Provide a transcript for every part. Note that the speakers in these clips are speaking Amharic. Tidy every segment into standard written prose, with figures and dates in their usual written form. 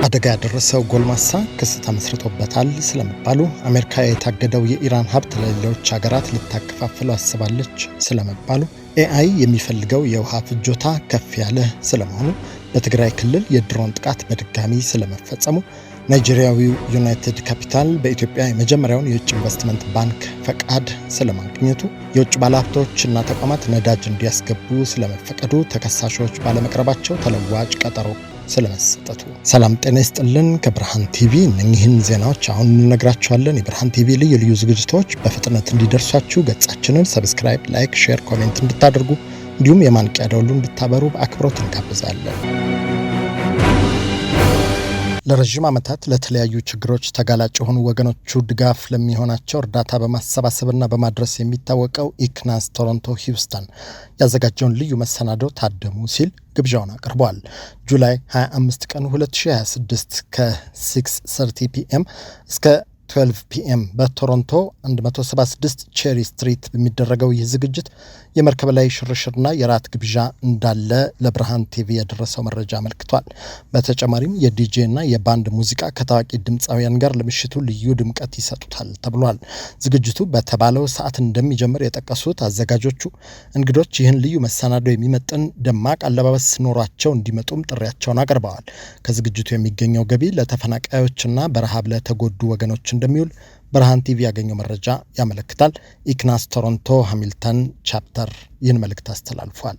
አደጋ ያደረሰው ጎልማሳ ክስ ተመስርቶበታል ስለመባሉ፣ አሜሪካ የታገደው የኢራን ሀብት ለሌሎች ሀገራት ልታከፋፍለው አስባለች ስለመባሉ፣ AI የሚፈልገው የውሃ ፍጆታ ከፍ ያለ ስለመሆኑ፣ በትግራይ ክልል የድሮን ጥቃት በድጋሚ ስለመፈጸሙ፣ ናይጄሪያዊው ዩናይትድ ካፒታል በኢትዮጵያ የመጀመሪያውን የውጭ ኢንቨስትመንት ባንክ ፈቃድ ስለማግኘቱ፣ የውጭ ባለሀብቶች እና ተቋማት ነዳጅ እንዲያስገቡ ስለመፈቀዱ፣ ተከሳሾች ባለመቅረባቸው ተለዋጭ ቀጠሮ ስለመሰጠቱ። ሰላም ጤና ይስጥልን። ከብርሃን ቲቪ እነኚህን ዜናዎች አሁን እንነግራችኋለን። የብርሃን ቲቪ ልዩ ልዩ ዝግጅቶች በፍጥነት እንዲደርሷችሁ ገጻችንን subscribe፣ like፣ share፣ comment እንድታደርጉ እንዲሁም የማንቂያ ደወሉን እንድታበሩ በአክብሮት እንጋብዛለን። ለረዥም ዓመታት ለተለያዩ ችግሮች ተጋላጭ የሆኑ ወገኖቹ ድጋፍ ለሚሆናቸው እርዳታ በማሰባሰብና በማድረስ የሚታወቀው ኢክናስ ቶሮንቶ ሂውስተን ያዘጋጀውን ልዩ መሰናዶ ታደሙ ሲል ግብዣውን አቅርቧል። July 25 ቀን 2026 ከ6:30 PM እስከ 12 PM በቶሮንቶ 176 Cherry Street በሚደረገው ይህ ዝግጅት የመርከብ ላይ ሽርሽርና የራት ግብዣ እንዳለ ለብርሃን ቲቪ የደረሰው መረጃ አመልክቷል። በተጨማሪም የዲጄ እና የባንድ ሙዚቃ ከታዋቂ ድምፃውያን ጋር ለምሽቱ ልዩ ድምቀት ይሰጡታል ተብሏል። ዝግጅቱ በተባለው ሰዓት እንደሚጀምር የጠቀሱት አዘጋጆቹ እንግዶች ይህን ልዩ መሰናዶ የሚመጥን ደማቅ አለባበስ ኖሯቸው እንዲመጡም ጥሪያቸውን አቅርበዋል። ከዝግጅቱ የሚገኘው ገቢ ለተፈናቃዮችና በረሃብ ለተጎዱ ወገኖች እንደሚውል ብርሃን ቲቪ ያገኘው መረጃ ያመለክታል። ኢክናስ ቶሮንቶ ሃሚልተን chapter ይህን መልእክት አስተላልፏል።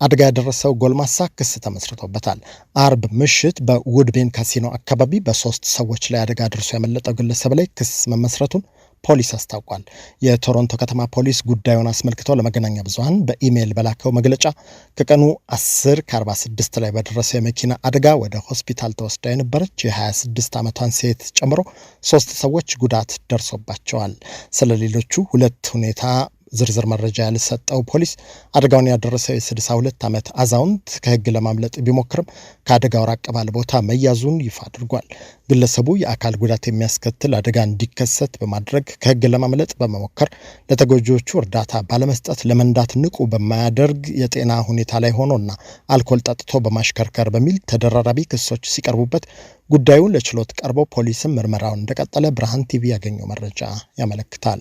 አደጋ ያደረሰው ጎልማሳ ክስ ተመስርቶበታል። አርብ ምሽት በውድቤን ካሲኖ አካባቢ በሶስት ሰዎች ላይ አደጋ አድርሶ ያመለጠው ግለሰብ ላይ ክስ መመስረቱን ፖሊስ አስታውቋል። የቶሮንቶ ከተማ ፖሊስ ጉዳዩን አስመልክቶ ለመገናኛ ብዙኃን በኢሜይል በላከው መግለጫ ከቀኑ 10 ከ46 ላይ በደረሰው የመኪና አደጋ ወደ ሆስፒታል ተወስዳ የነበረች የ26 ዓመቷን ሴት ጨምሮ ሶስት ሰዎች ጉዳት ደርሶባቸዋል። ስለ ሌሎቹ ሁለት ሁኔታ ዝርዝር መረጃ ያልሰጠው ፖሊስ አደጋውን ያደረሰው የ62 ዓመት አዛውንት ከሕግ ለማምለጥ ቢሞክርም ከአደጋው ራቅ ባለ ቦታ መያዙን ይፋ አድርጓል። ግለሰቡ የአካል ጉዳት የሚያስከትል አደጋ እንዲከሰት በማድረግ ከሕግ ለማምለጥ በመሞከር፣ ለተጎጂዎቹ እርዳታ ባለመስጠት፣ ለመንዳት ንቁ በማያደርግ የጤና ሁኔታ ላይ ሆኖና አልኮል ጠጥቶ በማሽከርከር በሚል ተደራራቢ ክሶች ሲቀርቡበት ጉዳዩን ለችሎት ቀርቦ ፖሊስም ምርመራውን እንደቀጠለ ብርሃን ቲቪ ያገኘው መረጃ ያመለክታል።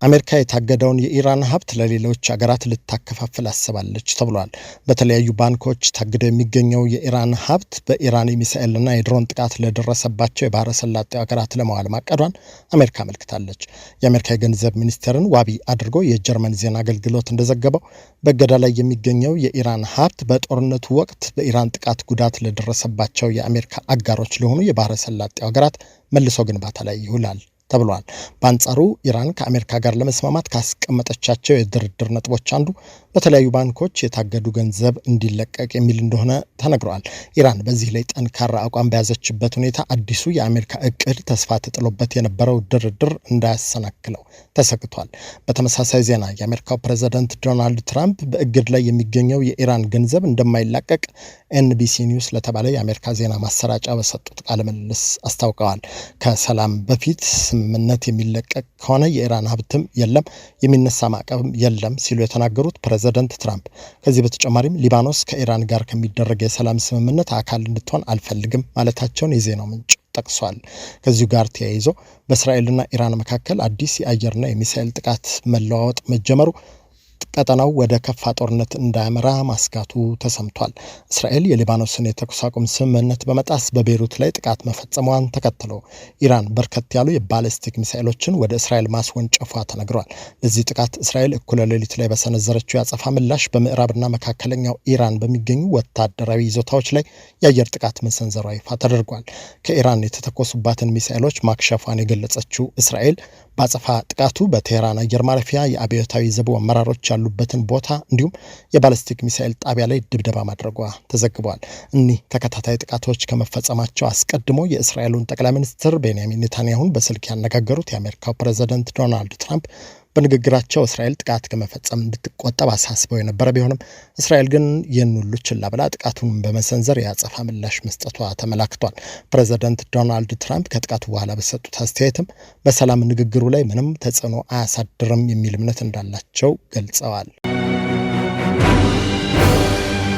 አሜሪካ የታገደውን የኢራን ሀብት ለሌሎች ሀገራት ልታከፋፍል አስባለች ተብሏል። በተለያዩ ባንኮች ታግደው የሚገኘው የኢራን ሀብት በኢራን የሚሳኤልና የድሮን ጥቃት ለደረሰባቸው የባህረ ሰላጤው ሀገራት ለመዋል ማቀዷን አሜሪካ አመልክታለች። የአሜሪካ የገንዘብ ሚኒስቴርን ዋቢ አድርጎ የጀርመን ዜና አገልግሎት እንደዘገበው በእገዳ ላይ የሚገኘው የኢራን ሀብት በጦርነቱ ወቅት በኢራን ጥቃት ጉዳት ለደረሰባቸው የአሜሪካ አጋሮች ለሆኑ የባህረ ሰላጤው ሀገራት መልሶ ግንባታ ላይ ይውላል ተብሏል። በአንጻሩ ኢራን ከአሜሪካ ጋር ለመስማማት ካስቀመጠቻቸው የድርድር ነጥቦች አንዱ በተለያዩ ባንኮች የታገዱ ገንዘብ እንዲለቀቅ የሚል እንደሆነ ተነግሯል። ኢራን በዚህ ላይ ጠንካራ አቋም በያዘችበት ሁኔታ አዲሱ የአሜሪካ እቅድ ተስፋ ተጥሎበት የነበረው ድርድር እንዳያሰናክለው ተሰግቷል። በተመሳሳይ ዜና የአሜሪካው ፕሬዚደንት ዶናልድ ትራምፕ በእግድ ላይ የሚገኘው የኢራን ገንዘብ እንደማይላቀቅ ኤንቢሲ ኒውስ ለተባለ የአሜሪካ ዜና ማሰራጫ በሰጡት ቃለ ምልልስ አስታውቀዋል። ከሰላም በፊት ስምምነት የሚለቀቅ ከሆነ የኢራን ሀብትም የለም፣ የሚነሳ ማዕቀብም የለም ሲሉ የተናገሩት ፕሬዚደንት ትራምፕ ከዚህ በተጨማሪም ሊባኖስ ከኢራን ጋር ከሚደረግ የሰላም ስምምነት አካል እንድትሆን አልፈልግም ማለታቸውን የዜናው ምንጭ ጠቅሷል። ከዚሁ ጋር ተያይዞ በእስራኤልና ኢራን መካከል አዲስ የአየርና የሚሳኤል ጥቃት መለዋወጥ መጀመሩ ቀጠናው ወደ ከፋ ጦርነት እንዳያመራ ማስጋቱ ተሰምቷል። እስራኤል የሊባኖስን የተኩስ አቁም ስምምነት በመጣስ በቤይሩት ላይ ጥቃት መፈጸሟን ተከትሎ ኢራን በርከት ያሉ የባሊስቲክ ሚሳኤሎችን ወደ እስራኤል ማስወንጨፏ ተነግሯል። ለዚህ ጥቃት እስራኤል እኩለ ሌሊት ላይ በሰነዘረችው የአጸፋ ምላሽ በምዕራብና መካከለኛው ኢራን በሚገኙ ወታደራዊ ይዞታዎች ላይ የአየር ጥቃት መሰንዘሯ ይፋ ተደርጓል። ከኢራን የተተኮሱባትን ሚሳኤሎች ማክሸፏን የገለጸችው እስራኤል በአጸፋ ጥቃቱ በቴህራን አየር ማረፊያ የአብዮታዊ ዘቡ አመራሮች ያሉበትን ቦታ እንዲሁም የባለስቲክ ሚሳኤል ጣቢያ ላይ ድብደባ ማድረጓ ተዘግቧል። እኒህ ተከታታይ ጥቃቶች ከመፈጸማቸው አስቀድሞ የእስራኤሉን ጠቅላይ ሚኒስትር ቤንያሚን ኔታንያሁን በስልክ ያነጋገሩት የአሜሪካው ፕሬዚደንት ዶናልድ ትራምፕ በንግግራቸው እስራኤል ጥቃት ከመፈጸም እንድትቆጠብ አሳስበው የነበረ ቢሆንም እስራኤል ግን ይህን ሁሉ ችላ ብላ ጥቃቱን በመሰንዘር የአጸፋ ምላሽ መስጠቷ ተመላክቷል። ፕሬዚደንት ዶናልድ ትራምፕ ከጥቃቱ በኋላ በሰጡት አስተያየትም በሰላም ንግግሩ ላይ ምንም ተጽዕኖ አያሳድርም የሚል እምነት እንዳላቸው ገልጸዋል።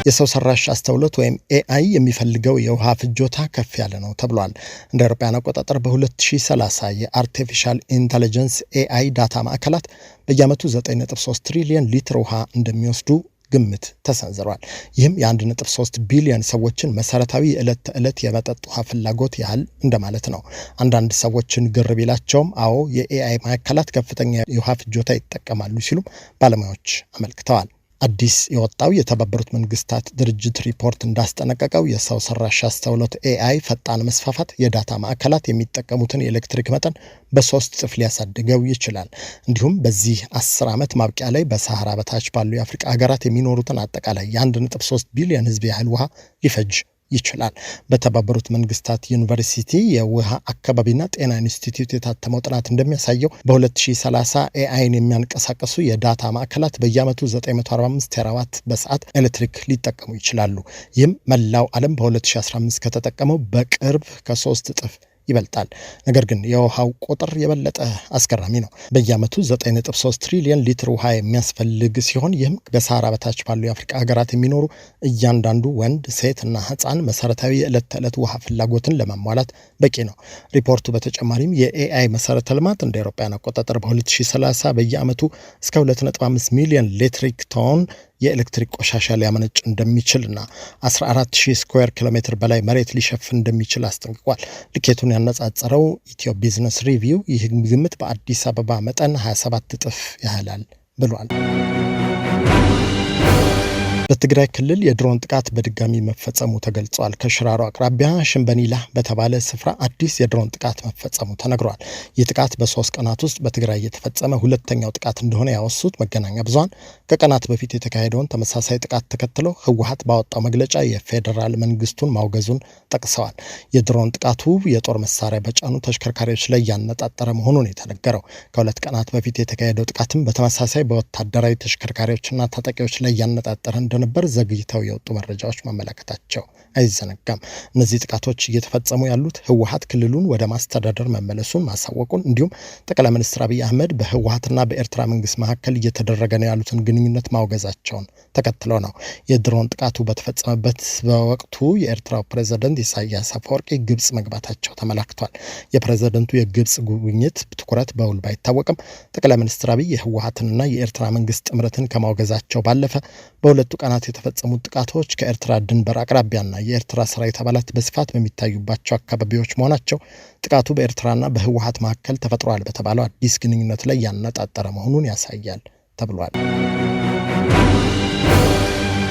የሰው ሰራሽ አስተውሎት ወይም AI የሚፈልገው የውሃ ፍጆታ ከፍ ያለ ነው ተብሏል። እንደ አውሮፓውያን አቆጣጠር በ2030 የ artificial intelligence AI data ማዕከላት በየዓመቱ 9.3 ትሪሊየን ሊትር ውሃ እንደሚወስዱ ግምት ተሰንዝሯል። ይህም የ1.3 ቢሊዮን ሰዎችን መሰረታዊ የዕለት ተዕለት የመጠጥ ውሃ ፍላጎት ያህል እንደማለት ነው። አንዳንድ ሰዎችን ግር ቢላቸውም አዎ፣ የ AI ማዕከላት ከፍተኛ የውሃ ፍጆታ ይጠቀማሉ ሲሉም ባለሙያዎች አመልክተዋል። አዲስ የወጣው የተባበሩት መንግስታት ድርጅት ሪፖርት እንዳስጠነቀቀው የሰው ሰራሽ አስተውሎት AI ፈጣን መስፋፋት የ data ማዕከላት የሚጠቀሙትን የኤሌክትሪክ መጠን በ3 እጥፍ ሊያሳድገው ይችላል። እንዲሁም በዚህ 10 ዓመት ማብቂያ ላይ በሰሃራ በታች ባሉ የአፍሪቃ ሀገራት የሚኖሩትን አጠቃላይ የ1.3 ቢሊዮን ህዝብ ያህል ውሃ ሊፈጅ ይችላል። በተባበሩት መንግስታት ዩኒቨርሲቲ የውሃ አካባቢና ጤና ኢንስቲትዩት የታተመው ጥናት እንደሚያሳየው በ2030 AI ን የሚያንቀሳቅሱ የ data ማዕከላት በየዓመቱ 945 ቴራዋት በሰዓት ኤሌክትሪክ ሊጠቀሙ ይችላሉ። ይህም መላው ዓለም በ2015 ከተጠቀመው በቅርብ ከ3 እጥፍ ይበልጣል። ነገር ግን የውሃው ቁጥር የበለጠ አስገራሚ ነው። በየዓመቱ 9.3 ትሪሊየን ሊትር ውሃ የሚያስፈልግ ሲሆን ይህም በሰሃራ በታች ባሉ የአፍሪካ ሀገራት የሚኖሩ እያንዳንዱ ወንድ፣ ሴት እና ሕፃን መሰረታዊ የዕለት ተዕለት ውሃ ፍላጎትን ለማሟላት በቂ ነው። ሪፖርቱ በተጨማሪም የ AI መሰረተ ልማት እንደ አውሮፓውያን አቆጣጠር በ2030 በየዓመቱ እስከ 2.5 ሚሊዮን ሜትሪክ ቶን የኤሌክትሪክ ቆሻሻ ሊያመነጭ እንደሚችልና 14,000 ስኩዌር ኪሎ ሜትር በላይ መሬት ሊሸፍን እንደሚችል አስጠንቅቋል። ልኬቱን ያነጻጸረው ኢትዮ ቢዝነስ ሪቪው ይህ ግምት በአዲስ አበባ መጠን 27 እጥፍ ያህላል ብሏል። በትግራይ ክልል የድሮን ጥቃት በድጋሚ መፈጸሙ ተገልጿል። ከሽራሮ አቅራቢያ ሽምበኒላ በተባለ ስፍራ አዲስ የድሮን ጥቃት መፈጸሙ ተነግሯል። ይህ ጥቃት በ3 ቀናት ውስጥ በትግራይ የተፈጸመ ሁለተኛው ጥቃት እንደሆነ ያወሱት መገናኛ ብዙኃን ከቀናት በፊት የተካሄደውን ተመሳሳይ ጥቃት ተከትሎ ህወሓት ባወጣው መግለጫ የፌዴራል መንግስቱን ማውገዙን ጠቅሰዋል። የድሮን ጥቃቱ የጦር መሳሪያ በጫኑ ተሽከርካሪዎች ላይ ያነጣጠረ መሆኑን የተነገረው ከ2 ቀናት በፊት የተካሄደው ጥቃትም በተመሳሳይ በወታደራዊ ተሽከርካሪዎችና ታጣቂዎች ላይ ያነጣጠረ እንደነበር ዘግይተው የወጡ መረጃዎች ማመላከታቸው አይዘነጋም። እነዚህ ጥቃቶች እየተፈጸሙ ያሉት ህወሓት ክልሉን ወደ ማስተዳደር መመለሱን ማሳወቁን እንዲሁም ጠቅላይ ሚኒስትር አብይ አህመድ በህወሓትና በኤርትራ መንግስት መካከል እየተደረገ ነው ያሉትን ግንኙነት ማውገዛቸውን ተከትሎ ነው። የድሮን ጥቃቱ በተፈጸመበት በወቅቱ የኤርትራው ፕሬዝደንት ኢሳያስ አፈወርቂ ግብጽ መግባታቸው ተመላክቷል። የፕሬዝደንቱ የግብጽ ጉብኝት ትኩረት በውል ባይታወቅም ጠቅላይ ሚኒስትር አብይ የህወሓትንና የኤርትራ መንግስት ጥምረትን ከማውገዛቸው ባለፈ በሁለቱ ቀናት የተፈጸሙት ጥቃቶች ከኤርትራ ድንበር አቅራቢያና የኤርትራ ሰራዊት አባላት በስፋት በሚታዩባቸው አካባቢዎች መሆናቸው ጥቃቱ በኤርትራና በህወሓት መካከል ተፈጥሯል በተባለው አዲስ ግንኙነት ላይ ያነጣጠረ መሆኑን ያሳያል ተብሏል።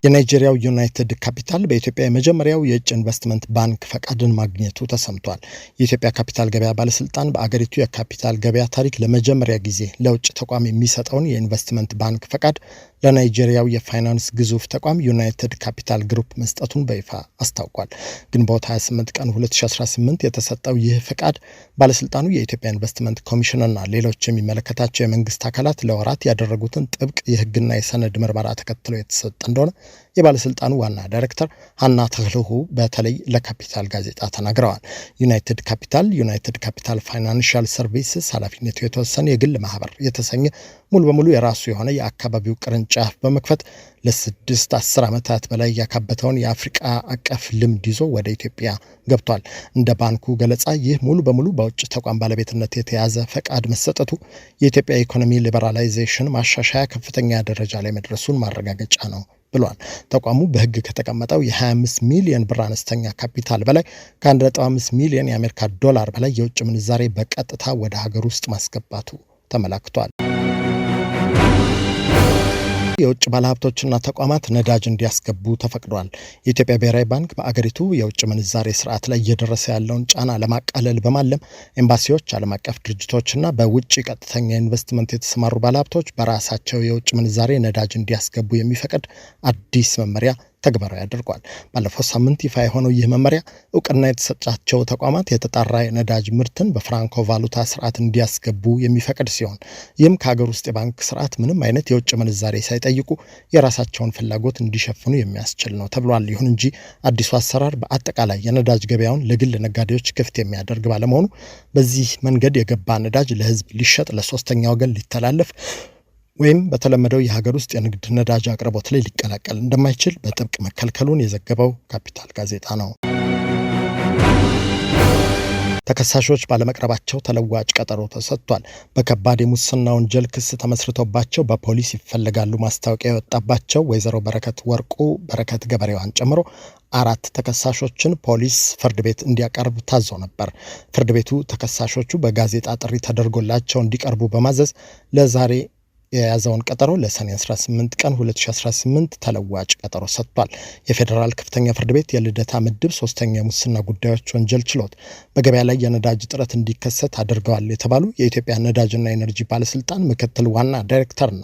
የናይጄሪያው ዩናይትድ ካፒታል በኢትዮጵያ የመጀመሪያው የውጭ ኢንቨስትመንት ባንክ ፈቃድን ማግኘቱ ተሰምቷል። የኢትዮጵያ ካፒታል ገበያ ባለስልጣን በአገሪቱ የካፒታል ገበያ ታሪክ ለመጀመሪያ ጊዜ ለውጭ ተቋም የሚሰጠውን የኢንቨስትመንት ባንክ ፈቃድ ለናይጄሪያው የፋይናንስ ግዙፍ ተቋም ዩናይትድ ካፒታል ግሩፕ መስጠቱን በይፋ አስታውቋል። ግንቦት 28 ቀን 2018 የተሰጠው ይህ ፈቃድ ባለስልጣኑ የኢትዮጵያ ኢንቨስትመንት ኮሚሽንና ሌሎች የሚመለከታቸው የመንግስት አካላት ለወራት ያደረጉትን ጥብቅ የህግና የሰነድ ምርመራ ተከትሎ የተሰጠ እንደሆነ የባለስልጣኑ ዋና ዳይሬክተር ሀና ተክልሁ በተለይ ለካፒታል ጋዜጣ ተናግረዋል። ዩናይትድ ካፒታል ዩናይትድ ካፒታል ፋይናንሻል ሰርቪስስ ኃላፊነቱ የተወሰነ የግል ማህበር የተሰኘ ሙሉ በሙሉ የራሱ የሆነ የአካባቢው ቅርንጫፍ በመክፈት ለ6 አስር ዓመታት በላይ ያካበተውን የአፍሪቃ አቀፍ ልምድ ይዞ ወደ ኢትዮጵያ ገብቷል። እንደ ባንኩ ገለጻ ይህ ሙሉ በሙሉ በውጭ ተቋም ባለቤትነት የተያዘ ፈቃድ መሰጠቱ የኢትዮጵያ ኢኮኖሚ liberalization ማሻሻያ ከፍተኛ ደረጃ ላይ መድረሱን ማረጋገጫ ነው ብሏል። ተቋሙ በሕግ ከተቀመጠው የ25 ሚሊዮን ብር አነስተኛ ካፒታል በላይ ከ1.5 ሚሊዮን የአሜሪካ ዶላር በላይ የውጭ ምንዛሬ በቀጥታ ወደ ሀገር ውስጥ ማስገባቱ ተመላክቷል። የውጭ ባለሀብቶችና ተቋማት ነዳጅ እንዲያስገቡ ተፈቅዷል። የኢትዮጵያ ብሔራዊ ባንክ በአገሪቱ የውጭ ምንዛሬ ስርዓት ላይ እየደረሰ ያለውን ጫና ለማቃለል በማለም ኤምባሲዎች፣ ዓለም አቀፍ ድርጅቶችና በውጭ ቀጥተኛ ኢንቨስትመንት የተሰማሩ ባለሀብቶች በራሳቸው የውጭ ምንዛሬ ነዳጅ እንዲያስገቡ የሚፈቅድ አዲስ መመሪያ ተግባራዊ አድርጓል። ባለፈው ሳምንት ይፋ የሆነው ይህ መመሪያ እውቅና የተሰጣቸው ተቋማት የተጣራ የነዳጅ ምርትን በፍራንኮ ቫሉታ ስርዓት እንዲያስገቡ የሚፈቅድ ሲሆን ይህም ከሀገር ውስጥ የባንክ ስርዓት ምንም አይነት የውጭ ምንዛሬ ሳይጠይቁ የራሳቸውን ፍላጎት እንዲሸፍኑ የሚያስችል ነው ተብሏል። ይሁን እንጂ አዲሱ አሰራር በአጠቃላይ የነዳጅ ገበያውን ለግል ነጋዴዎች ክፍት የሚያደርግ ባለመሆኑ በዚህ መንገድ የገባ ነዳጅ ለሕዝብ ሊሸጥ፣ ለሶስተኛ ወገን ሊተላለፍ ወይም በተለመደው የሀገር ውስጥ የንግድ ነዳጅ አቅርቦት ላይ ሊቀላቀል እንደማይችል በጥብቅ መከልከሉን የዘገበው ካፒታል ጋዜጣ ነው። ተከሳሾች ባለመቅረባቸው ተለዋጭ ቀጠሮ ተሰጥቷል። በከባድ የሙስና ወንጀል ክስ ተመስርቶባቸው በፖሊስ ይፈለጋሉ ማስታወቂያ የወጣባቸው ወይዘሮ በረከት ወርቁ በረከት ገበሬዋን ጨምሮ 4 ተከሳሾችን ፖሊስ ፍርድ ቤት እንዲያቀርብ ታዞ ነበር። ፍርድ ቤቱ ተከሳሾቹ በጋዜጣ ጥሪ ተደርጎላቸው እንዲቀርቡ በማዘዝ ለዛሬ የያዘውን ቀጠሮ ለሰኔ 18 ቀን 2018 ተለዋጭ ቀጠሮ ሰጥቷል። የፌዴራል ከፍተኛ ፍርድ ቤት የልደታ ምድብ 3ኛ የሙስና ጉዳዮች ወንጀል ችሎት በገበያ ላይ የነዳጅ እጥረት እንዲከሰት አድርገዋል የተባሉ የኢትዮጵያ ነዳጅና ኤነርጂ ባለስልጣን ምክትል ዋና ዳይሬክተርና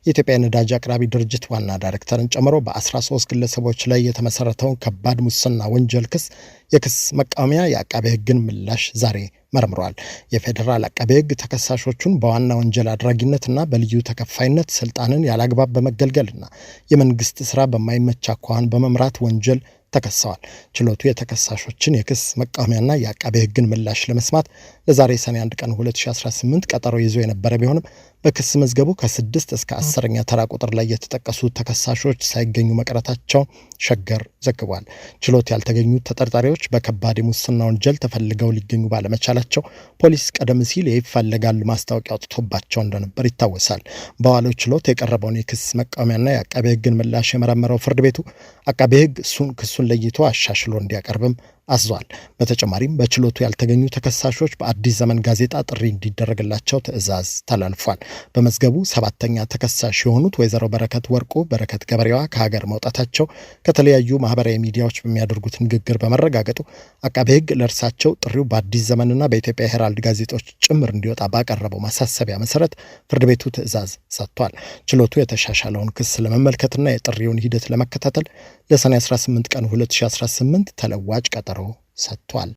የኢትዮጵያ ነዳጅ አቅራቢ ድርጅት ዋና ዳይሬክተርን ጨምሮ በ13 ግለሰቦች ላይ የተመሰረተውን ከባድ ሙስና ወንጀል ክስ የክስ መቃወሚያ የአቃቤ ሕግን ምላሽ ዛሬ መርምሯል። የፌዴራል አቃቤ ሕግ ተከሳሾቹን በዋና ወንጀል አድራጊነትና በልዩ ተከፋይነት ስልጣንን ያላግባብ በመገልገልና የመንግስት ስራ በማይመች አኳኋን በመምራት ወንጀል ተከሰዋል። ችሎቱ የተከሳሾችን የክስ መቃወሚያና የአቃቤ ሕግን ምላሽ ለመስማት ለዛሬ ሰኔ 1 ቀን 2018 ቀጠሮ ይዞ የነበረ ቢሆንም በክስ መዝገቡ ከ6 እስከ 10ኛ ተራ ቁጥር ላይ የተጠቀሱ ተከሳሾች ሳይገኙ መቅረታቸውን ሸገር ዘግቧል። ችሎት ያልተገኙ ተጠርጣሪዎች በከባድ የሙስና ወንጀል ተፈልገው ሊገኙ ባለመቻላቸው ፖሊስ ቀደም ሲል ይፈለጋሉ ማስታወቂያ አውጥቶባቸው እንደነበር ይታወሳል። በዋለው ችሎት የቀረበውን የክስ መቃወሚያና የአቃቤ ሕግን ምላሽ የመረመረው ፍርድ ቤቱ አቃቤ ሕግ ክሱን ለይቶ አሻሽሎ እንዲያቀርብም አዟል። በተጨማሪም በችሎቱ ያልተገኙ ተከሳሾች በአዲስ ዘመን ጋዜጣ ጥሪ እንዲደረግላቸው ትዕዛዝ ተላልፏል። በመዝገቡ 7ኛ ተከሳሽ የሆኑት ወይዘሮ በረከት ወርቁ በረከት ገበሬዋ ከሀገር መውጣታቸው ከተለያዩ ማህበራዊ ሚዲያዎች በሚያደርጉት ንግግር በመረጋገጡ አቃቤ ሕግ ለእርሳቸው ጥሪው በአዲስ ዘመንና በኢትዮጵያ ሄራልድ ጋዜጦች ጭምር እንዲወጣ ባቀረበው ማሳሰቢያ መሰረት ፍርድ ቤቱ ትዕዛዝ ሰጥቷል። ችሎቱ የተሻሻለውን ክስ ለመመልከትና የጥሪውን ሂደት ለመከታተል ለሰኔ 18 ቀን 2018 ተለዋጭ ቀጠሮ ሰጥቷል።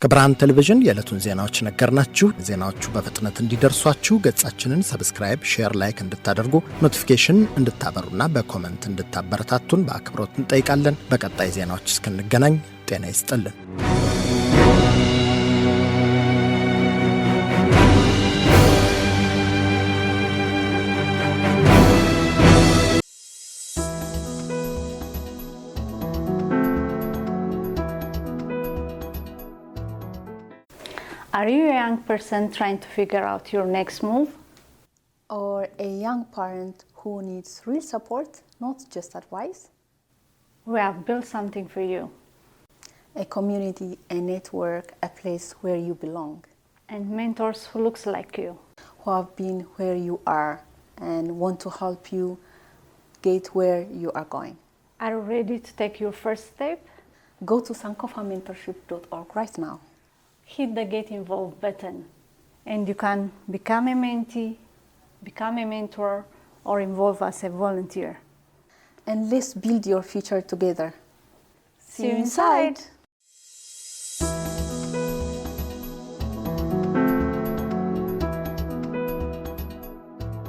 ከብርሃን ቴሌቪዥን የዕለቱን ዜናዎች ነገርናችሁ። ዜናዎቹ በፍጥነት እንዲደርሷችሁ ገጻችንን subscribe፣ share፣ like እንድታደርጉ notification እንድታበሩና በ comment እንድታበረታቱን በአክብሮት እንጠይቃለን። በቀጣይ ዜናዎች እስክንገናኝ ጤና ይስጥልን። Are you a young person trying to figure out your next move? Or a young parent who needs real support, not just advice? We have built something for you. A community, a network, a place where you belong. And mentors who looks like you. Who have been where you are and want to help you get where you are going. Are you ready to take your first step? Go to sankofamentorship.org right now. Hit the Get Involved button and you can become a mentee, become a mentor, or involve as a volunteer. And let's build your future together. See you inside!